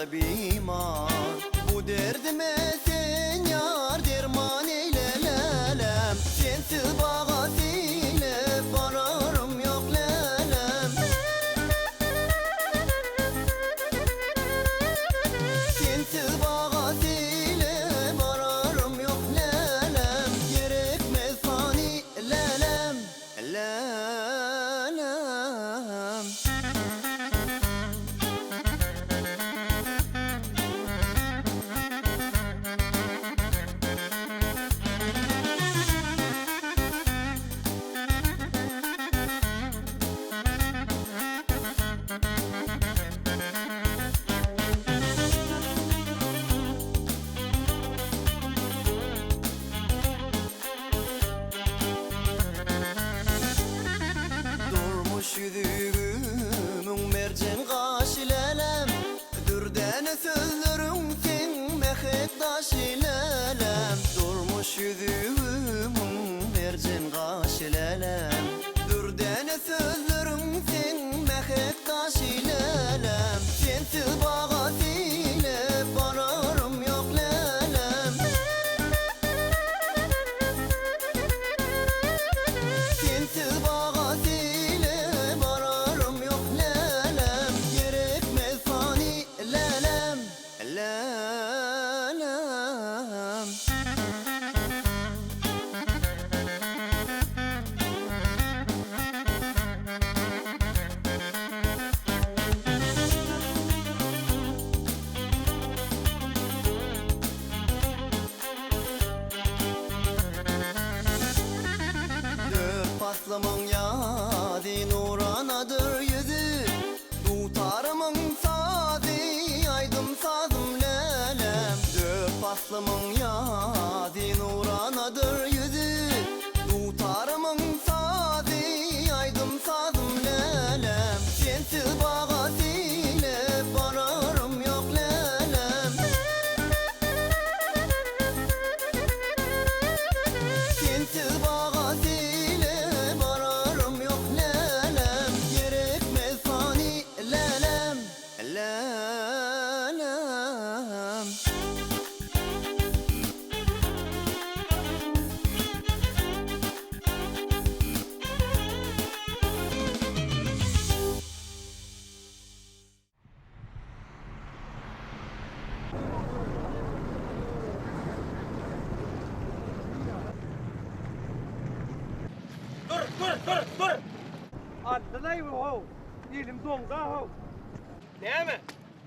Janda bimar Bu derdime sen ýar derman eýle lälem Sensiz baga seýle bararym ýok lälem Sensiz baga seýle bararym ýok lälem Gerekmez pany lälem Läläm. Durmuş ýüzügimiň merjen gaşy lälem, Dürdäne sözleriň seň mähek daşy lälem. Durmuş ýüzügimiň merjen gaşy lälem, Dürdäne sözleriň seň mähek daşy lälem. Sensiz baga seýle bararym ýok lälem. Sensiz baga seýle bararym ýok lälem Gerekmez pany lälem, lälem. Dört paslymyň ýazy nuranadyr ýüzi, Dutarymyň sazy, aýdym-sazym lälem. Dört paslymyň ýazy nuranadyr ýüzi, Dutarymyň sazy, aýdym-sazym lälem. Sensiz baga seýle bararym ýok lälem. Sensiz baga seýle bararym ýok lälem Gerekmez pany lälem, lälem. Dur, dur, dur, dur! Aldylaý how, elim doňda how. Näme?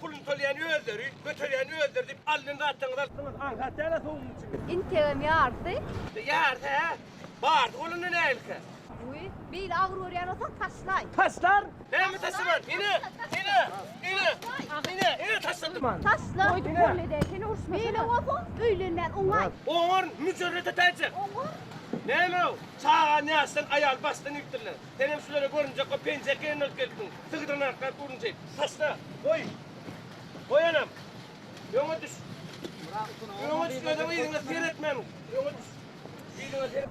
Puluny töleýän özleri, göterýän özleri diýip alnan zatlaryňyzy alypsyňyz, aňsat däl-ä sowugyň içinde. Integem ýarysy. Ýarysy, hä? Bardy bolanda nähilikä? Wiý, beýle agyr görýän bolsaň taşlaý. Taşlar! Näme taşlaman? Ine! Ine! Ine! Ine! Ine taşladym! Taşla! Ine! Beýle bolsa öýlenmän oňaý. Oňar, müjerret etäýjek. Oňar. Näme-ow? Çaga näsden, aýal başdan iýipdirler. Senem şulara görünjek bolup penjek geýen bolup gelipsiň. Sygdyrnaklap urunjy. Taşla! Goý! Goý anam! Öňe düş! Öňe düş, özüň yzyňa seretmän! Öňe düş! Yzyňa seret!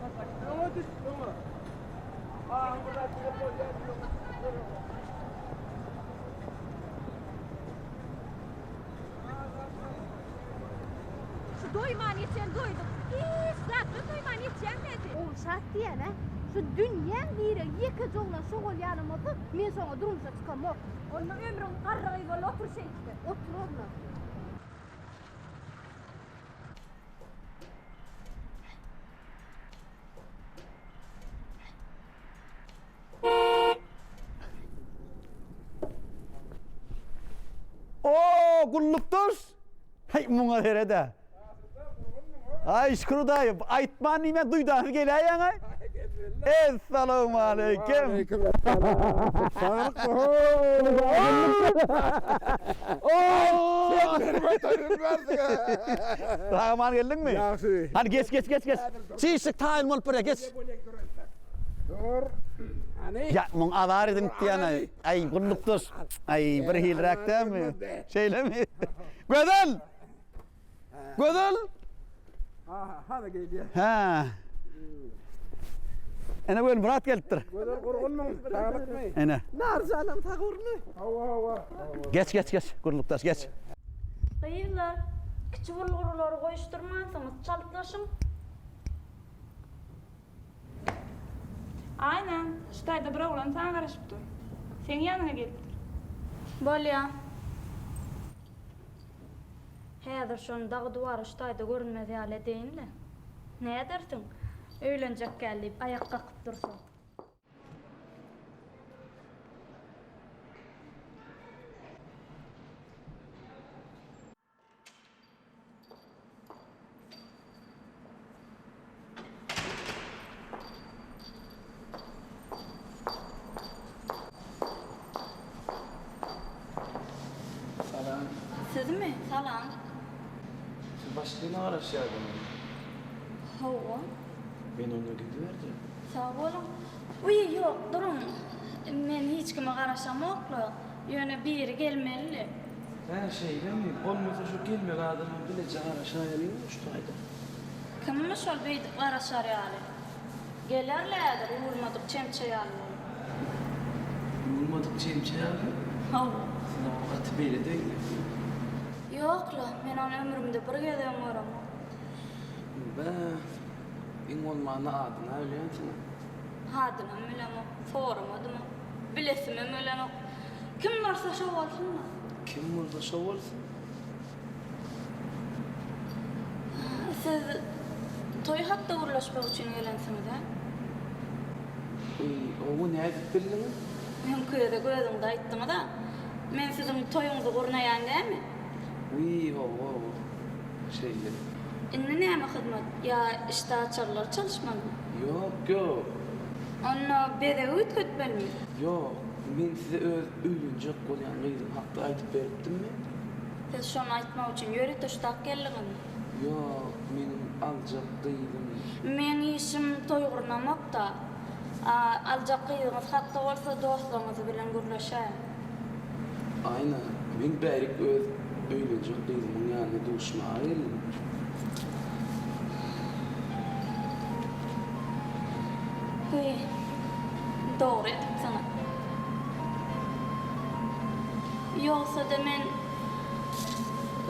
Öňe düş, öňe! Ahyň bir zat diýip bolýar, öňe düş, öňe. Şu doýman içen doýduk. Hiç zatdan doýman içenmedi. Ogulşat diýen-ä, şu dünýäň diregi ýekeje oglan şo-ol ýalam bolsa, men şoňa durmuşa çykamok. Onda ömrüň garrygy bol, otur şeýtde. Otur onda. Oo, gullukdaş. Heý, muňa sered-ä. Aý, şükür Hudaýa, aýtman diýmän duýdansyz geläýýäň-aý. Essalawmaleýkim. Sag-aman geldiňmi? Ýagşy. Hany geç, geç, geç, geç. Çişlik taýyn bolup barýar, geç. Dur. Hany? Ýa, muň azar edinip diýýän-aý. Aý, gullukdaş. Aý, bir hiliräk dälmi? Şeýlemi? Gözel! Gözel! Ha, hany gelýär. Hä. Ene Welmyrat gelipdir. Gözel gurgunmyň? Saglykmy? Ene. Narjanam sag urmy? Hawa, hawa. Geç, geç, geç. Gullukdaş, geç. Gyzlar, kiçi bulgurlary goýuşdyrmansyňyz, çaltlaşyň. Aýna, şu taýda bir oglan saňa garaşyp dur. Seň ýanyňa gelipdir. Bolýa. Häzir şony dagy-duwara şu taýda görünmez ýaly edeýin-le. Nädersiň, öýlenjek gel diýip aýak kakyp dursa. Salam. Sizmi? Salam. Siz başlygyna garaşýardyňyzmy? Hawa. Men onda gidiberdim. Sag boluň. Wiý, ýok, duruň. Men hiç kime garaşamok-la. Ýöne biri gelmelidi. Hä, şeýlemi? Bolmasa şu gelmeli adamam bileje garaşaýalyň-la şu taýda. Kimmiş ol beýdip garaşar ýaly? Geler-le häzir ýuwulmadyk çemçe ýaly bolup. Ýuwulmadyk çemçe ýaly? Hawa. Siz oňa gaty beýle degdiňiz. Ýok-la, men ony ömrümde bir gezegem göremok. Bä, iň bolmanda adyny-a bilýänsiňiz. Adynam bilemok, soramadymam. Bilesimem gelenok. Kim bolsa şo bolsun-da. Kim bolsa şo bolsun. Siz toý hakda gürleşmek üçin gelensiňiz-ä? Eý, gowy, nädip bildiňiz? Öňki gezek özüňiz aýtdyňyz-a. Men siziň toýuňyzy gurnaýan dälmi? Wiý, hawa, hawa. Şeýle. Indi näme hyzmat? Ýa işdäaçarlary çalyşmalymy? Ýok, ýok. Onda bezegi üýtgetmelimi? Ýok. Men size öz öýlenjek bolýan gyzym hakda aýdyp beripdimmi? Siz şony aýtmak üçin ýörite şutak geldiňizmi? Ýok, meniň aljak gyzym. Meň işim toý gurnamak-da. A aljak gyzyňyz hakda bolsa dostlaryňyz bilen gürleşäýiň. Aýna, men bärik öz öýlenjek gyzymyň ýanyna duşmaga geldim. Wiý, dogry edipsiňiz. Ýogsa-da men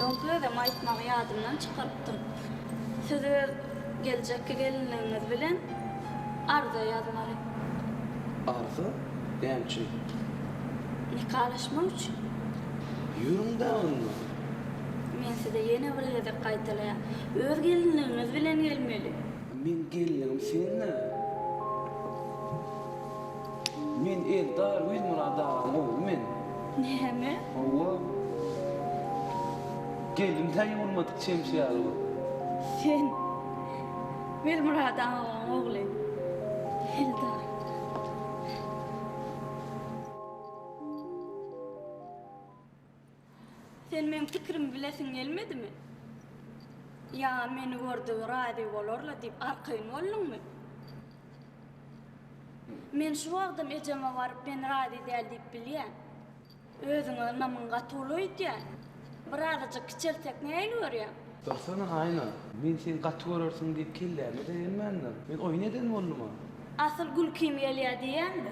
öňki gezem aýtmagy ýadymdan çykarypdyryn. Siz öz geljekki gelinligiňiz bilen arza ýazmaly. Arza? Näme üçin? Nikalaşmak üçin. Ýörüň-dä onda. Men size ýene bir gezek gaýtalaýan. Öz gelinligiňiz bilen gelmeli. Meň gelinligim sen-dä. Men Eldar Welmyrat agaň ogly men. Näme? Hawa. Geldim-dä ýuwulmadyk çemçe ýaly bolup. Sen Welmyrat agaň ogly Eldar. Sen meň pikirimi bilesiň gelmedimi? Ýa meni gördügi razy bolar-la diýip arkaýyn bolduňmy? Men şu wagtam ejeme baryp men razy däl diýip bilýän. Özüňe ynamyň gaty uly öýdýän. Birazajyk kiçeltsek nähili görýäň? Dursana, Aýna. Men seni gaty görersiň diýip kelläme-de gelmändir. Men oýun eden boldum-a. Asyl gülkim gelýär diýýäň-de.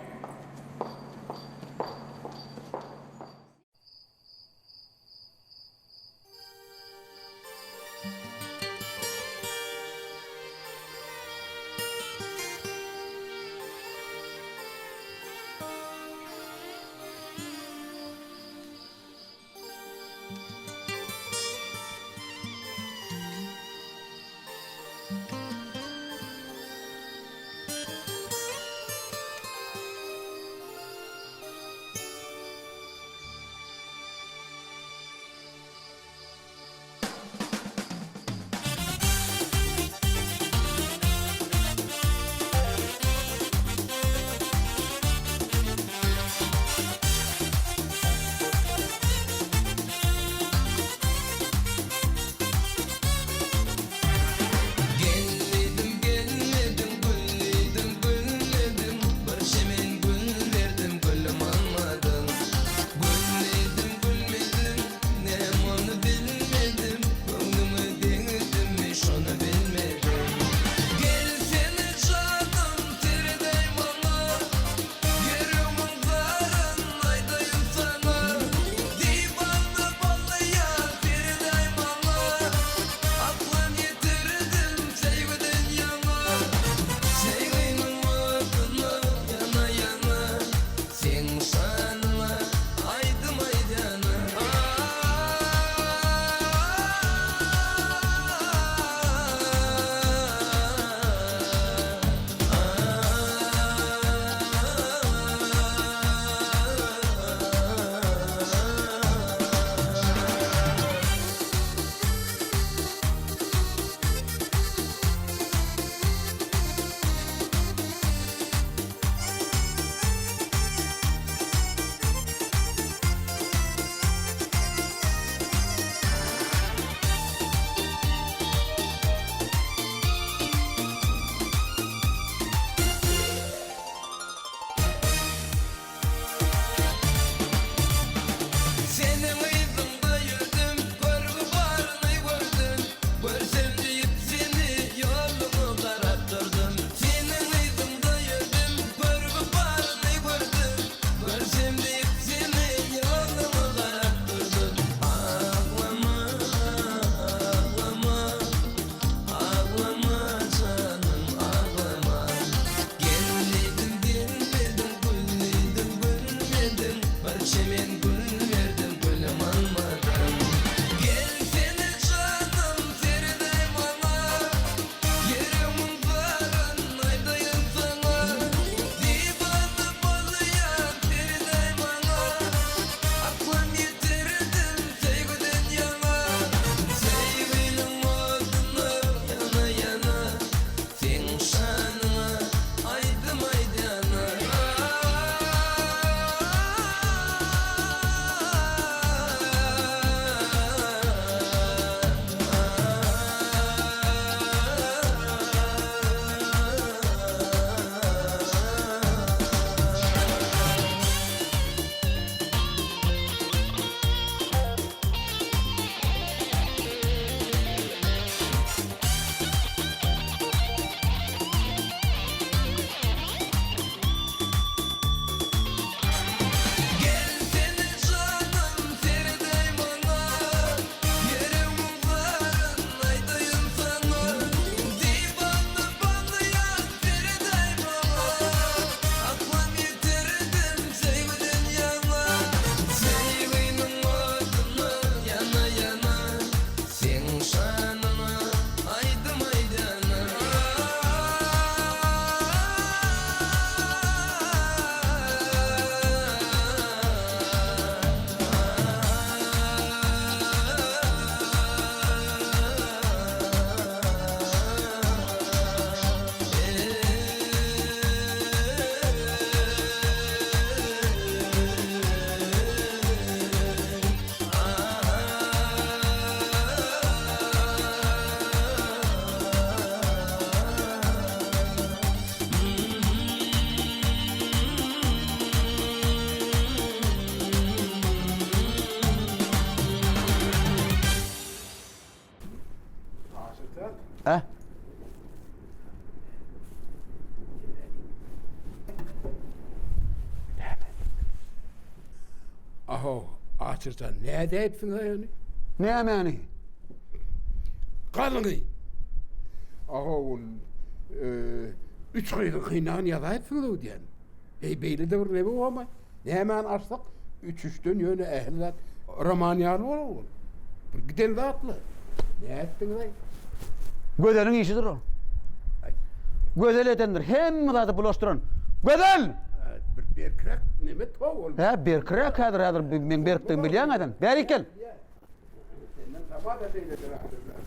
Hä? Ahow, Aşyrjan, nädäýipsiň-aý ony? Nämäni? Galyňy. Ahow, ol üç gyzyň kynagyny ýazaýypsyňyz-ow diýýän. Eý, beýle-de bir neme bolmaý. Nämäni açsak, üç-üçden ýöne ähli zat roman ýaly bolar ol. Bir giden zatlar. Nätdiňiz-aý? Gözeliň işidir ol. Gözel edendir. Hemme zady bulaşdyran. Gözel! Bir berkräk neme tow ol. Hä, berkräk häzir, häzir meň berkdigimi bilýäň-ä sen. Bärik gel. Senden tama-da beýledir adamlar.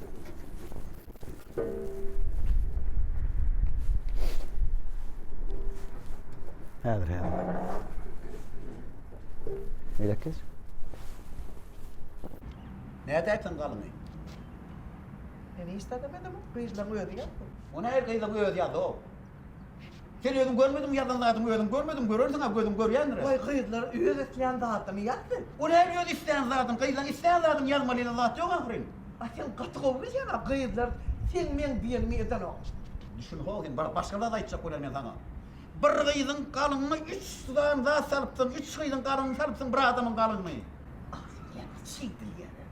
Häzir, häzir. Beýlek geç. Nädäýipsiň galyňy? Men hiç zat emedim, gyzlaň özi ýazdy. O nähili gyzlaň özi ýazdy-ow? Sen özüň görmediňmi ýazan zadyňy özüň görmediň görersiň-ä gözüň görýändir. Waý gyzlar öz islän zadyny ýazdy. O näme öz islän zadyň gyzlaň islän zadyny ýazmaly ýaly zat ýok ahyryn. A sen gaty gowy bilýäň-a gyzlar seň meň diýenimi edenok. Düşün how sen bir başga zat aýtjak bolýan men saňa. Bir gyzyň galyňyna üç sany zat salypsyň üç gyzyň galyňyny salypsyň bir adamyň galyňyny. Agzyň ýaňy şeýdilýär-ä.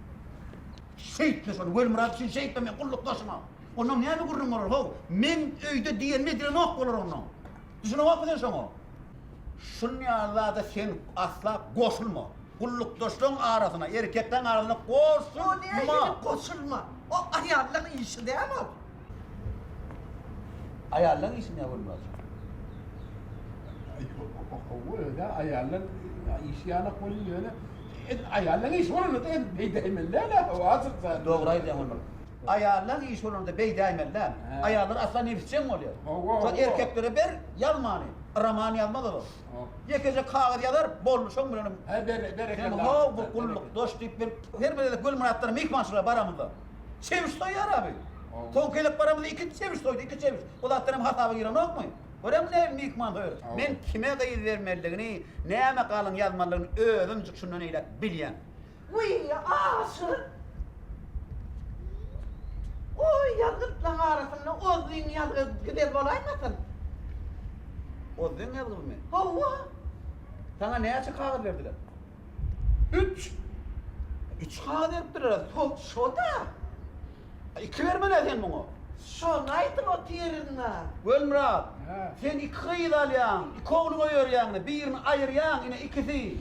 Şeýtme şony Welmyrat üçin şeýtme men gullukdaşyma. Onnoň näme gürrüň bolar how? Meň öýde diýenimi edilenok bolar onnoň. Düşüneňokmy sen şoňa? Şun ýaly zada sen asla goşulma. Gullukdaşlaň arasyna, erkekleň arasyna goşulma! O nähili goşulma? O aýallaň işi däl ol. Aýallaň işi näme bolmaly? Hawa öz-ä aýallaň işi ýalak welin ýöne edil aýallaň işi bolanda-da edil beýdäýmeli däl-ä hawa asyl. Dogry aýdýaň Ömür. Aýallaň işi bolanda beýdäýmeli däl. Aýallar asla nebisjeň bolýar. Şol erkeklere ber ýazmany. Roman ýazmaz olar. Ýekeje kagyz ýazar, boldy şoň bilenem. Sen how bu gullukdaş diýip men her bir gezek Gülmyratlara myhmançylyga baramyzda. Çebiş soýýar abi. Soňky gezek baramyzda ikinji çebiş soýdy, iki çebiş. O zatlar hem hasaba girenokmy? Göreňmi nähili myhman soýar. Men kime gyz bermelidigini, näme galyň ýazmalydygyny özümjik şundan eýläk bilýän. Wiý, Aşyr! Oý, ýazgytlaň arasynda Ozzyň ýazgy giden bolaýmasyn? Ozzyň ýazgymy? Hawa. Saňa näçe kagyz berdiler? Üç. Üç kagyz beripdirler. Şo, şo-da. Iki bermeli-ä sen muňa. Şony aýdyp otyryn-a. Gölmyrat, sen iki gyz alýaň, iki ogul goýberýäň-de, birini aýyrýaň, ine ikisi.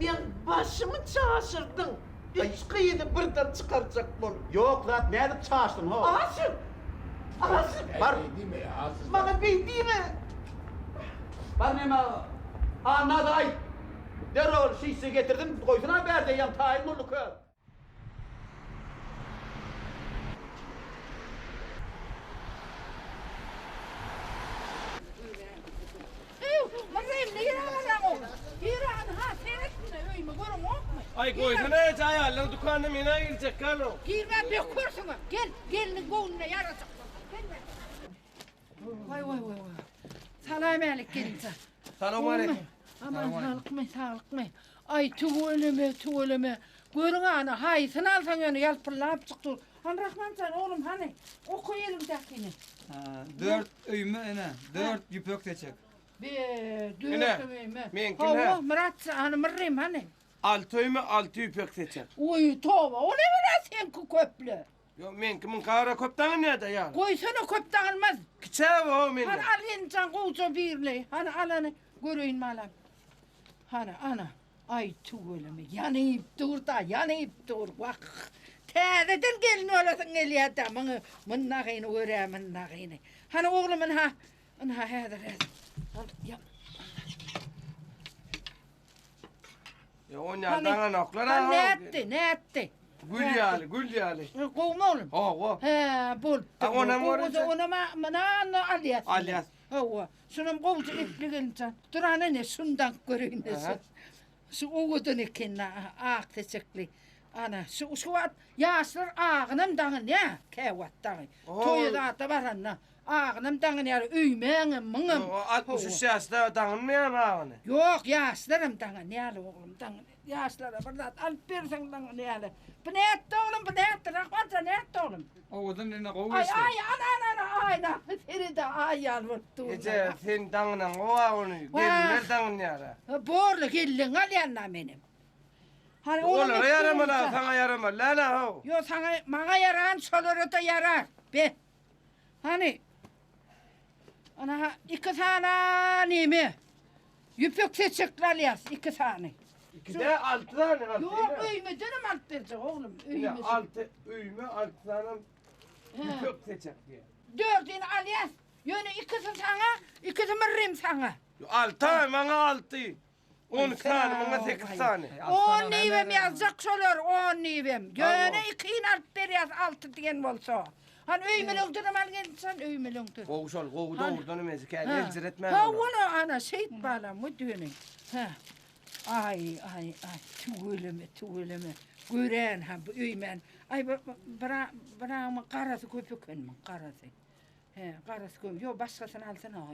Meň başymy çaşyrdyň, üç gyzy birden çykarjak bolup. Ýok zat, nädip çaşdyň, ho? Aşyr! Aşyr! Bar. Maňa beý diýme! Bar neme, Anna-da aýt. Derrew ol şişe getirdim, goýsun-a bärde, ýaňy taýyn boldy köz. Aý goýsana eje aýallaň dükanyna men-ä girjek galo. Girmän bökersiňem. Gel, gelniň göwnüne ýarajak bolsaň. Gelme. Waý waý waý waý. Salam älik gelinjan. Salam aleýkum. Aman saglykmy, saglykmy? Aý tüweleme, tüweleme. Görüň ana, haýsyny alsaň ýöne ýalpyldap çykdy. Hany Rahmanjan oglum hany, oka eliňdäkini. Dört öýme ene, dört ýüpek seçek. Be, dört öýme. Meňki Hawa, Myrat, hany Myrrym hany. Alty öýme, alty ýüpek seçek. Oý, toba, o näme seňki köple? Ýok, meňki müň gara köp daňylýar-da ýaly. Goýsana köp daňylmaz. Kiçä o mende. Hany al gelin jan gowja birini. Hany al hany göreýin balam. Hany ana. Aý tüweleme ýanyp dur-da ýanyp dur. Wah. Täzeden gelin bolasyň gelýär-dä muňa mundagyny görä mundagyny. Hany oglum ynha. Ynha häzir häzir. Al ýa. Ýa onýan daňanoklar ha. Nätdi, nätdi? Gül ýaly, gül ýaly. Gowmy oglum? Hawa. Hä, bolupdyr. Ha, onam görünse. Onam mana alýas. Alýas. Hawa. Şunam gowja epli gelinjan. Dur ana ne, şundan göreýin. Şu owadan eken, ak seçekli. Ana, şu şu wagt ýaşlar agynam daňynýar, käwagt dagy. Toýa zada baranda agynam daňynýar, öýmäňem, muňam. Ýok, 63 ýaşda daňynmaýarmy agyny? Ýok, ýaşlaram daňynýar oglum, daňynýar. Ýaşlara bir zat alyp berseň daňynýarlar. Bu nätdi oglum, bu nätdi, Rahman jan, nätdi oglum? Owadan ene gowy Aý, geçdi. aý, ana, ana, ana, aýna, serede aý ýaly bolup dur. Eje, sen daňynaňok-a ony, gelinler daňynýar-a. Borly, gelin alýan-da menem. Hany olam Olara etdi ýaramaly, bolsa. saňa ýaramaly däl-a how. Ýok, saňa, maňa ýaran şolara-da ýarar. Be. Hany. Ana, iki sany neme? Ýüpek seçekli alýas, iki sany. Iki däl, alty sany, alty. Ýok, öýmedenem alyp berjek oglum, Ine, öýme. alty öýme, alty sanam ýüpek seçek diýýär. Dördüni alýas. Ýöne ikisi saňa, ikisi myrrym saňa. Alty, maňa alty. 12 sany, muňa 8 sany. On diýibem ýazjak şolar, on diýibem. Ýöne ikini alyp berýäs, alty diýen bolsa. Hany öýmeleňdenem al gelin, öýmeleňden. Gowy şol, gowy dogrudan hem ejik, ýa eljiretmän. Ha, ony ana şeýt balam, bu düýni. Ha. Aý, aý, aý, tüweleme, tüweleme. Görän ha bu öýmän. Aý, bir bir garasy köp eken muň, garasy. He, garasy köp. Ýok, başgasyny alsana.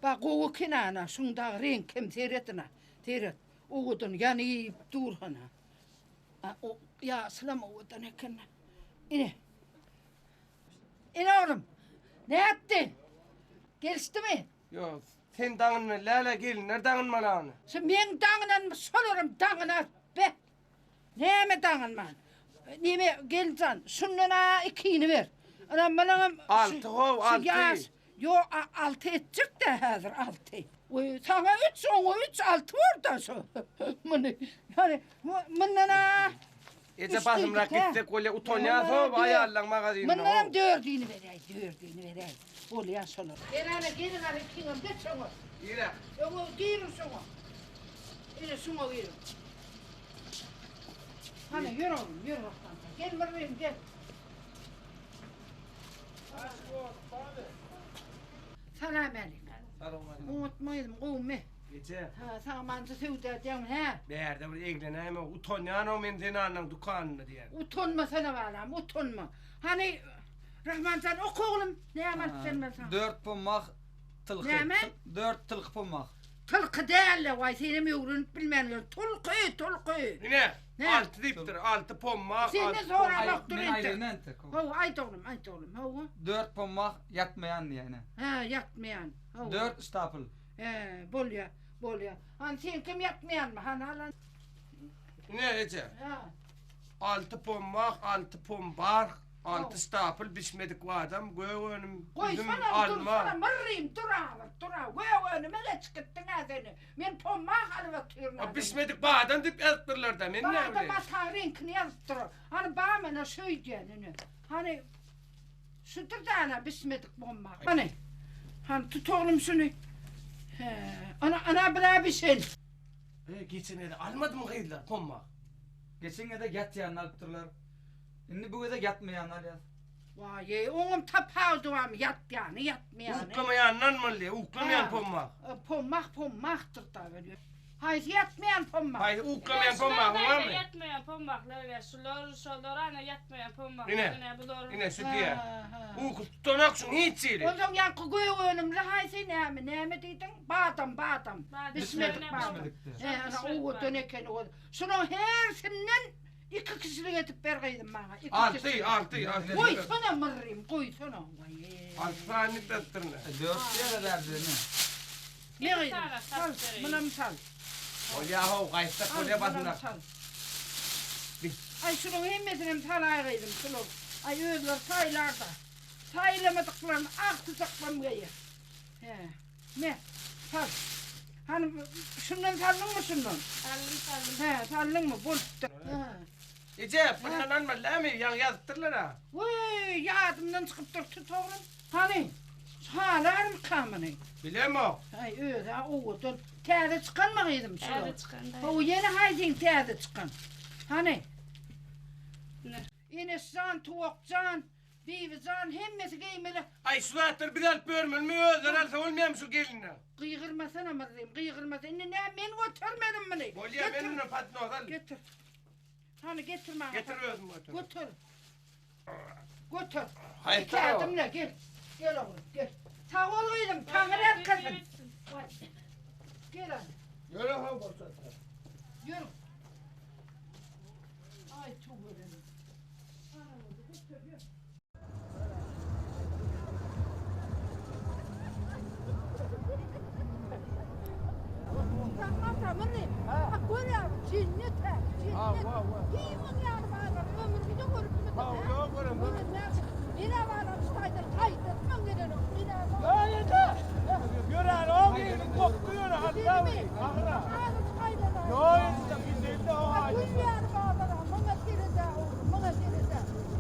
Ba gowy eken ana, şuň dagy reňkem seret ana. Seret. Owadan ýanyp dur hana. A, o ýaşylam owadan eken. Ine. Ine oglum. Nätdi? Gelişdimi? Ýok, sen daňynma, läle gelinler daňynmaly ony. Şu meň daňynanmy, şolaram daňynar. Be. Näme daňynman? Neme, gelinjan, şundan-a ikini ber. Ana, munuňam... Alty how, alty. Ýaş, ýo, alty etjek-dä häzir, alty. Oý, saňa üç, oňa üç, alty bor-da şu. Muny, ýani, mundan-a... Eje basymrak gitsek bolýa, utanýas how, aýallaň magazininde. Mundanam dördüni beräý, dördüni beräý. Bolýa şolar. Gel ana, geliň ana, ikiňem geç öňe. Nirä? Öňe giriň şoňa. Ine, şuňa giriň. Hany, ýör oglum, ýör Rahman. Gel Myrrym, gel. Salam älik. Unutma gyzym, gowumy? Eje. Ha, sagmança söwda edýäň, hä? Bärde bir eglenäýme, utanýan-ow men zenanlaň dükanynda diýýän. Utanmasana balam, utanma. Hany, Rahman jan, oka oglum, näme alyp bermeli saňa? Dört pommak tylky. Näme? Dört tylky pommak. Tylky däl-le, waý, senem öwrenip bilmän ýör. Tulky, tulky. Ine, alty diýipdir, alty pommak, alty Senden soramak dur Men entek. aýdaýyn entek. Hawa, aýt oglum, aýt oglum, hawa. Dört pommak ýatmaýan diýýär ine. Hä, ýatmaýan, hawa. Dört ştapl. Hä, bolýa, bolýa. Hany seňkem ýatmaýanmy, hany alan. Ine, eje. Hä. Alty pommak, alty pombarh. Alty stapl bişmedik badam, gök önüm, üzüm, Goýsana, alma. dursana, myrrym, dur agyr, dur a, gök önüme geçip gitdiň-ä seni. Men pommak alyp otyryn. A bişmedik badam diýip ýazypdyrlar-da, men näme bileýin. Badam ata reňkini ýazypdyr. Hany bar menä şöýdýän ine. Hany şudur-da ana bişmedik pommak. Hany, hany tut oglum şuny. Hä, ana, ana bir-ä bişen. E, geçen gezek almadymy gyzlar pommak? Geçen gezek ýatýanyny alypdyrlar. Indi bu gezek ýatmaýany alýas. Waý-eý, oňam tapawudy barmy, ýatýany, ýatmaýany? Uklamaýandan boldy, uklamaýan pommak. Pommak pommakdyr-da weli. Haýsy ýatmaýan pommak? Haýsy uklamaýan pommagyň barmy? Ýatmaýan pommaklar bar, şular, şolar ana ýatmaýan pommaklar, Ine, ine bular. ine şu diýýär. Uky tutanok şuň hiç hili. Onsoň ýaňky gök önümli haýsy, näme, näme diýdiň? Badam, badam. Bişmedik badam. Hä, ana owadan ekeni ol. Şulaň hersinden Iki kişilik edip ber gyzym maňa. Iki Alty, kişilik. alty, alty. Goýsana myrrym, goýsana. Waý. Alty sany beripdirin. Dört ýere berdi ine. Ne gyzym? Sal, munam sal. Bolýa how, gaýtsak bolýa Al, munam basymrak. sal. Aý şunuň hemmesinem salaý gyzym, şular. Aý özleri saýlar-da. Saýlamadyklaryny agtyjaklam geýer. Hä. Me, sal. Hany, şundan saldyňmy, şundan? Saldym, saldym. Hä, saldyňmy? Bolupdyr. Hä. Eje, bundan almaly dälmi? Ýaňy ýazypdyrlar-a. Weý, ýadymdan çykypdyr, tut oglum. Hany, halarmyka muny? Bilemok. Aý, öz-ä owadan. Täze çykanmy gyzym şular? Täze çykan daýza. Hawa, ýene haýsyň täze çykan? Hany? Ine. Eneş jan, Tuwak jan. Bibijan hemmesi geýmeli. Aý şu zatlary biz alyp bermelimi özleri alsa bolmaýamy şu gelinler. Gygyrmasana Myrrym gygyrmasa indi näme men götermedim muny. Bolýa men mundan podnos al. Getir. Hany getir maňa. Getir özüm göter. Göter. Göter. Haýt Ädimle gel. Gel oglum gel. Sag bol gyzym, taňry ýalkasyn. Gel hany. Ýöre ha bolsa. Ýör. Aý tüweleme. Ana boldy, göter ýör.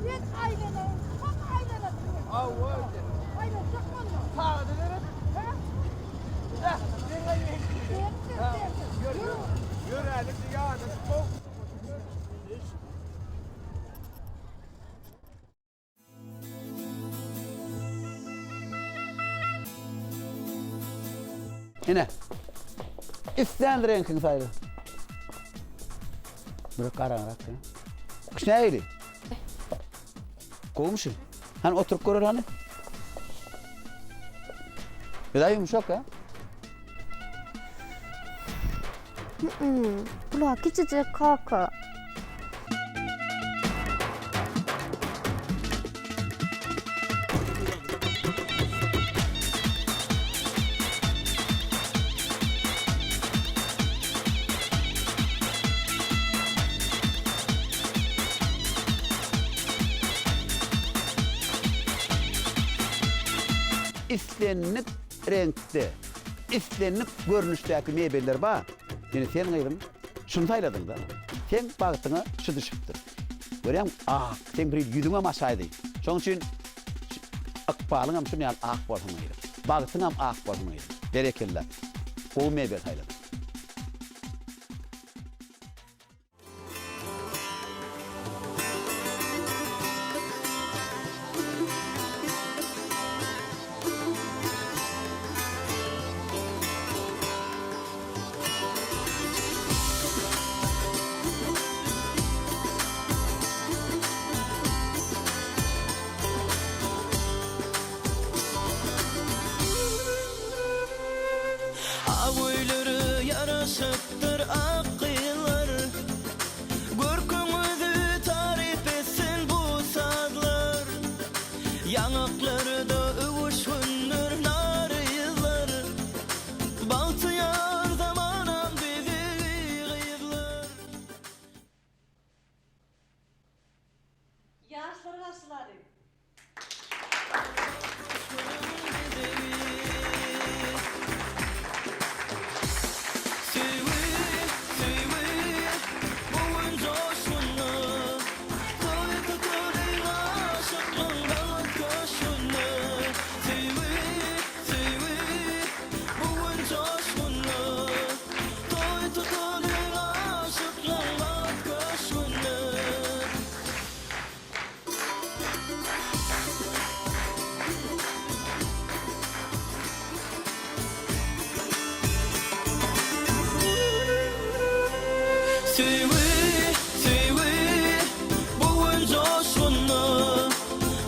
Men aýlanaýyn, tam aýlanasym geldi. Hawa. Aýlanjak bolma. Sagady berip. Hä? Heh, sen aýlan. Ýör, ýör. Ýör, äli ýanyny gow. Ine. Islän reňkiňi saýla. Bir garaňrak. Kuş nähili? Gowmy şu? Hany oturyp göreli hany. Biraz ýumşak ha. Bular kiçijik kaka. Islendik reňkde, islendik görnüşdäki mebeller bar. Ýöne sen gyzym şuny saýladyň-da. Seň bagtyňa şu düşüpdir. Görýäňmi, ak, seň bir ýüzüňem açaýdy. Şonuň üçin ykbalyňam şuny ýaly ak bolsun gyzym. Bagtyňam ak bolsun gyzym. Berekella. Gowy mebel saýladyň. Ak öýlere ýaraşypdyr ak gyzlar, Görküňizi taryp etsin bu sazlar. Ýaňaklarda öwüşgindir nar yzlar, Bagtyýar zamanam bizi gyzlar. Ýaşlar garşylalyň. Söýgi, söýgi, bu gün joşgunda, Toý tutalyň aşyklyň bagt köşgünde. Söýgi, söýgi, bu gün joşgunda, Toý tutalyň aşyklyň bagt köşgünde. Söýgi, söýgi, bu gün joşgunda,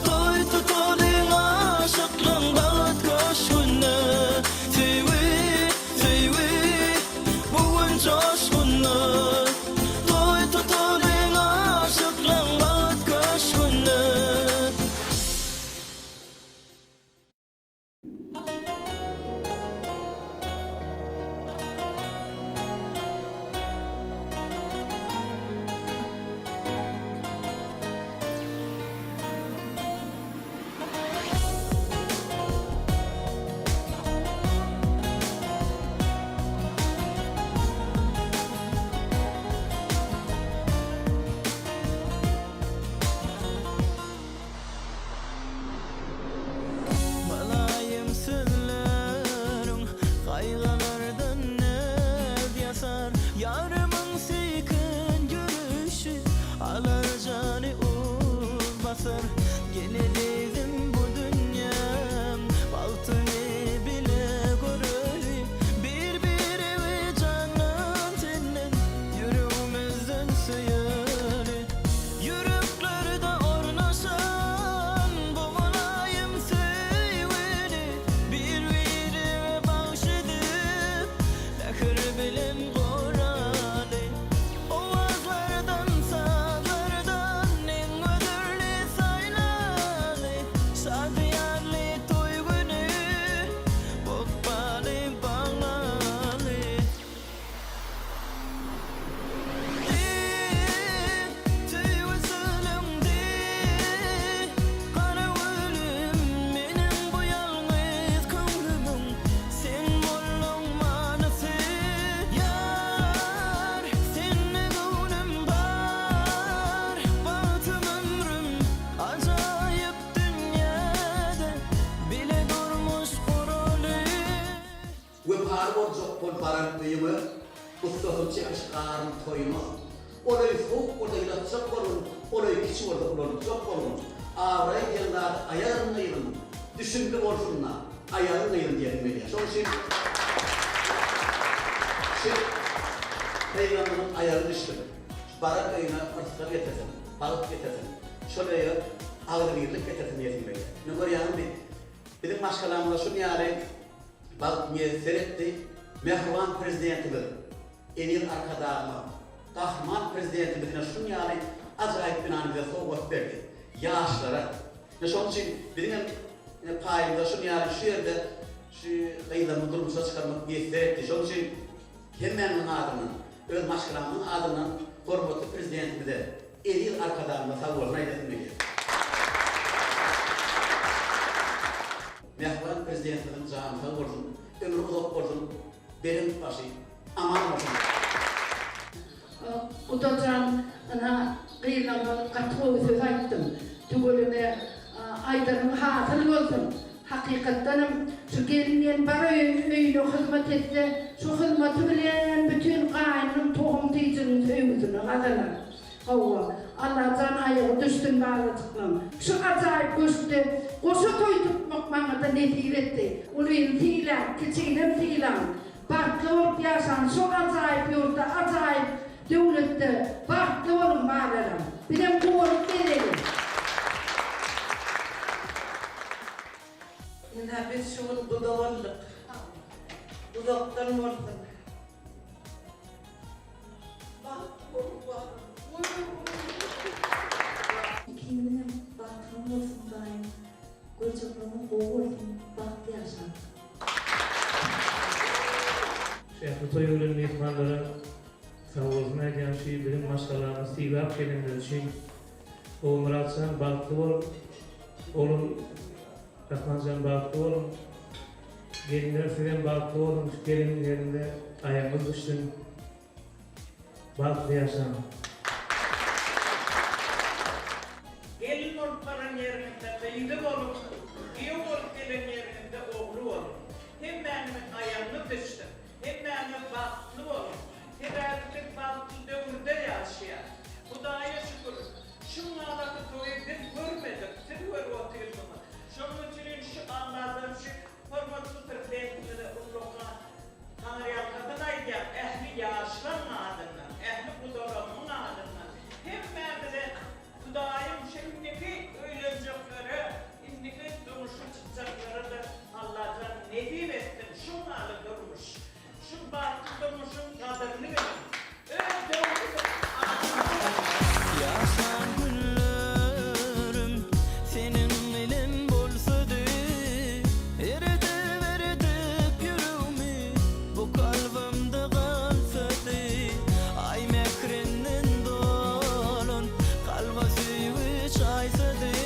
Toý tutalyň aşyklyň bagt köşgünde. Söýgi, söýgi, bu gün joşgunda, Toý tutalyň aşyklaň bagt köşgünde. Mylaýym sözleriň gaýgylardan näz ýasar, Ýarymyň seýkin ýörüşi alar jany uz basar. Gel ezizim bu dünýäň bagtyny bile göreli, Bir-biregi jandan tenden ýüregimizden söýeli. öýüňe, Gussasyny çekiş garyn toýuňa. Ol öý sowuk bolsa ýylatjak bolgun, Ol öý kiçi bolsa ulaltjak bolgun. Abraý diýen zady aýaryn gyzym, Düşümli bolsun-da, aýagyň gyzym diýesim gelýär. Şonuň üçin şu pygambyryň aýagy düşsün, şu baran öýüne yrsgal getirsin, bagt getirsin, şol öýe agzybirlik getirsin diýesim gelýär. Ine görýäňizmi, biziň maşgalamyza şuny ýaly bagt miýesser etdi. Mähriban Prezidentimiz Eziz Arkadagymyz, Gahryman Prezidentimiz ine şuny ýaly ajaýyp binany bize sowgat berdi. Ýaşlara. Ine şonuň üçin biziň hem ine paýymyza şuny ýaly şu ýerde şu gyzlarymyzy durmuşa çykarmak miýesser etdi. Şonuň üçin hemmämiziň adyndan, öz maşgalamyzyň adyndan hormatly Prezidentimize, Eziz Arkadagymyza sagbolsun aýdasym gelýär. Mähriban Prezidentimiziň jany sag bolsun, ömri uzak bolsun, belent başy aman bolsun! Gudajan ynha gyzlaňa gaty gowy söz aýtdyň. Tüweleme aýdanyň hasyl bolsun. Hakykatdanam şu gelin diýen bar öýüne hyzmat etse şu hyzmaty bilen bütin gaýnynyň tohum tijiginiň söýgüsini gazanar. Hawa, Allajan aýagy düşsün balajyklaň. Şu ajaýyp köşkde goşa toý tutmak maňada nesip etdi. Ulyny sylaň, kiçiginem sylaň. Bagtly bolup ýaşaň şu ajaýyp ýurtda, ajaýyp döwletde bagtly boluň balalarym. Bizem guwanyp gezeliň. Ynha biz şu gün guda bolduk. Uzakdan bolsun. Bagtly boluň balam. Ikiňiziňem bagtyňyz bolsun daýym görjekleriňiz gowy bolsun bagtly ýaşaň. Şähli toýa gelen myhmanlara sagbolsun aýdýan şu biziň maşgalamyzy sylap gelenleri üçin Ogulmyratjan bagtly bol oglum Rahmanjan bagtly boluň gelinler sizem bagtly boluň şu gelen ýeriňize aýagyňyz düşsün. Bagtly ýaşaň. Gelin bolup baran ýeriňizde gyzy boluň, giýew bolup gelen ýeriňizde ogly boluň. Hemmäňiziň aýagyňyz düşsün. Hemmäňiz bagtly boluň. Sebäbi biz bagtly döwürde ýaşaýas. Hudaýa şükür, şuňňalaky toýy biz görmedik, siz görüp otyrsyňyz. Şonuň üçin şu Alladan şu hormatly Prezidentimize ullakan Taňryýalkasyn aýdýan ähli ýaşlaň adyndan, ähli gudalarymyň adyndan hemmämize Hudaýym şu indiki öýlenjeklere, indiki durmuşa çykjaklara-da Allajan nesip etsin şuň ýaly durmuş. Şu bagtly durmuşyň gadyryny biliň. Öz döwrüniň adamlary boluň. Ýaşan günlerim seniň bilen bolsady Eredip-eredip ýüregimi bu kalbymda galsady Aý mährinden dolan kalba söýgi çaýsady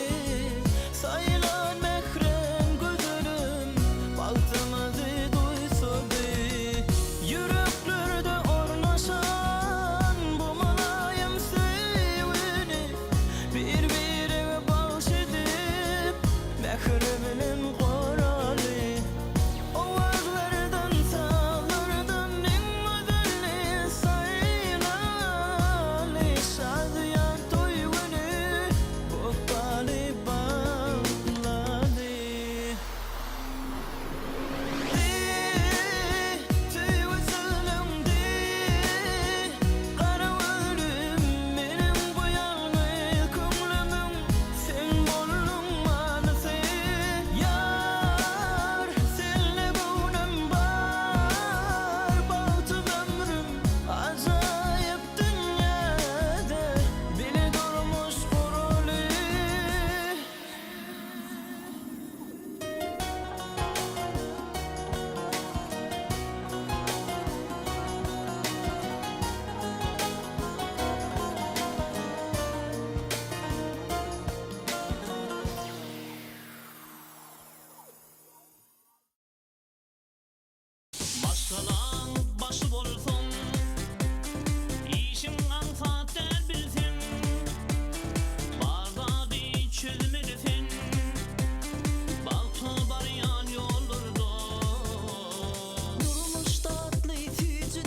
Saýylan mährem gözelim bagtymyzy duýsady Ýüreklerde ornaşan bu mylaýym söýgini Bir-birege bagyş edip, mähir bilen goraly. Owazlardan, sazlardan iň gözelini saýlaly. Şadyýan toý güni ykbaly baglaly. Maşgalaň başy bolsaň, işiň aňsat däl bilseň, bar zady çözmeli sen, bagta barýan ýollarda. Durmuş datly süýji.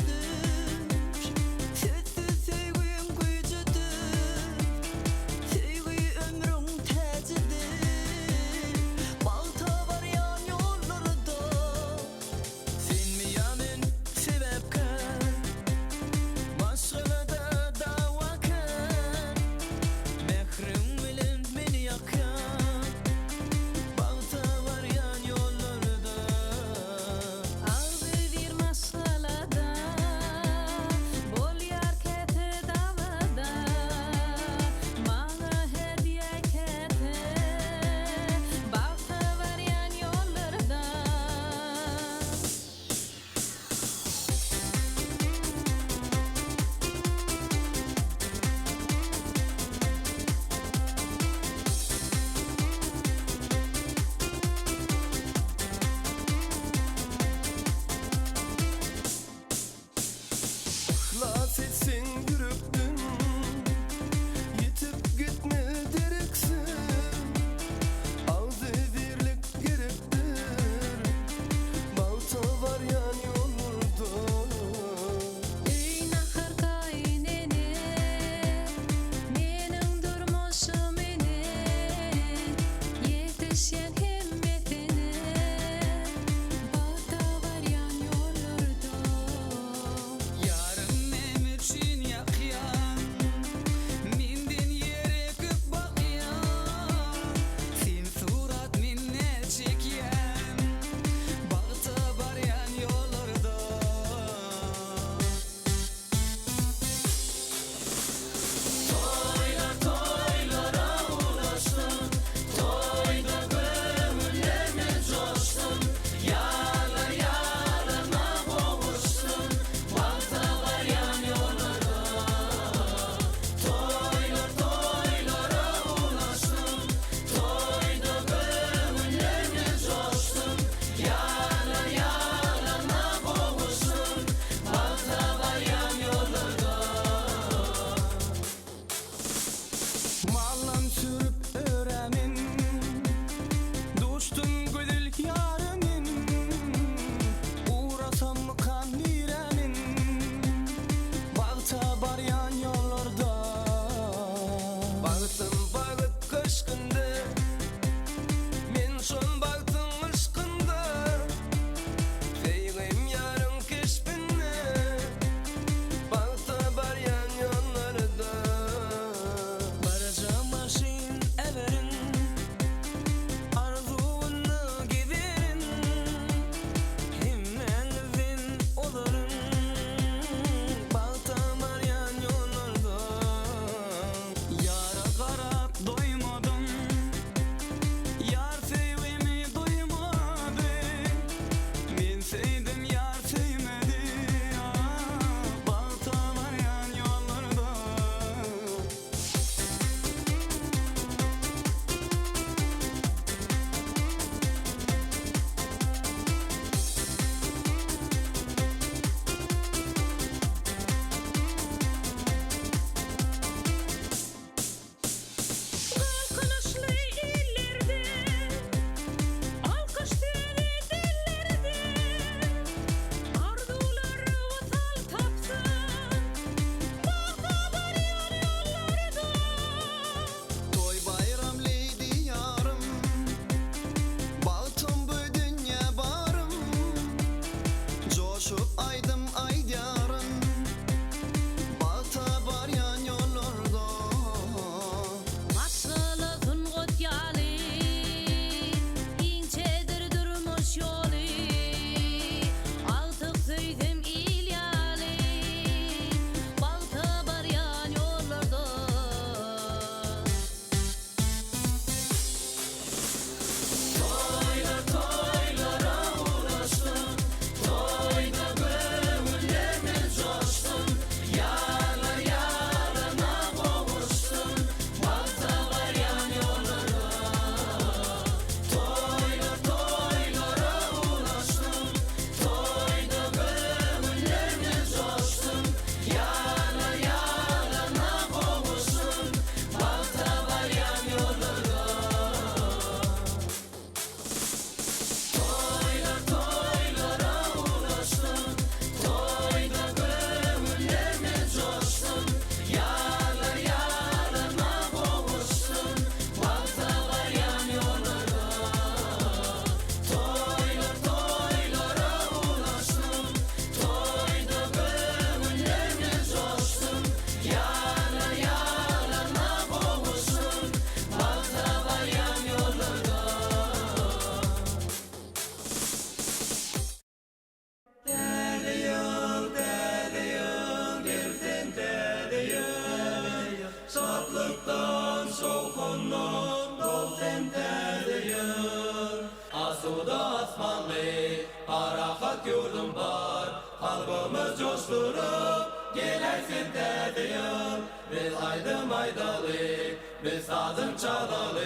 Biz aýdym aýdaly, biz sazyn çalaly.